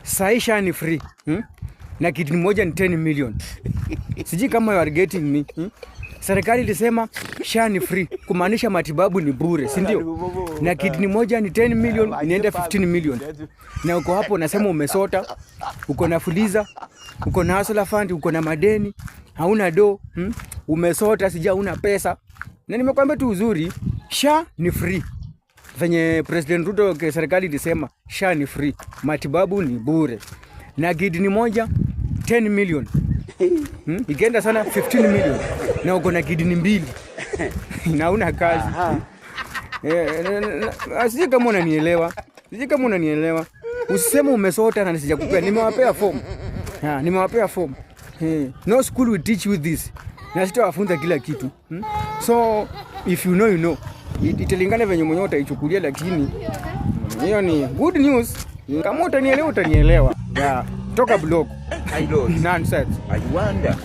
Sahi SHA ni free. Na kidney moja ni 10 million. Sijui kama you are getting me. Serikali ilisema SHA ni free, kumaanisha matibabu ni bure, si ndio? Na kidney moja ni 10 million, inaenda 15 million. Na uko hapo unasema umesota, uko na Fuliza, uko na Hustler Fund, uko na madeni, hauna do, Umesota, sijui hauna pesa. Na nimekwambia tu uzuri, SHA ni free. Venye President Ruto ke serikali ilisema SHA ni free, matibabu ni bure. Na kidney moja 10 million. Ikienda sana 15 million. Na uko na kidney mbili. Na una kazi. Sijui kama unanielewa. Sijui kama unanielewa. Usiseme umesota na nisijakupea. Nimewapea form. Ha, nimewapea form. No school will teach you this. Na sitawafunza kila kitu. So if you know, you know. Italingana venye mwenyewe utaichukulia, lakini hiyo ni good news. Kama utanielewa, utanielewa. Yeah. Toka block. I don't. Nonsense. I wonder.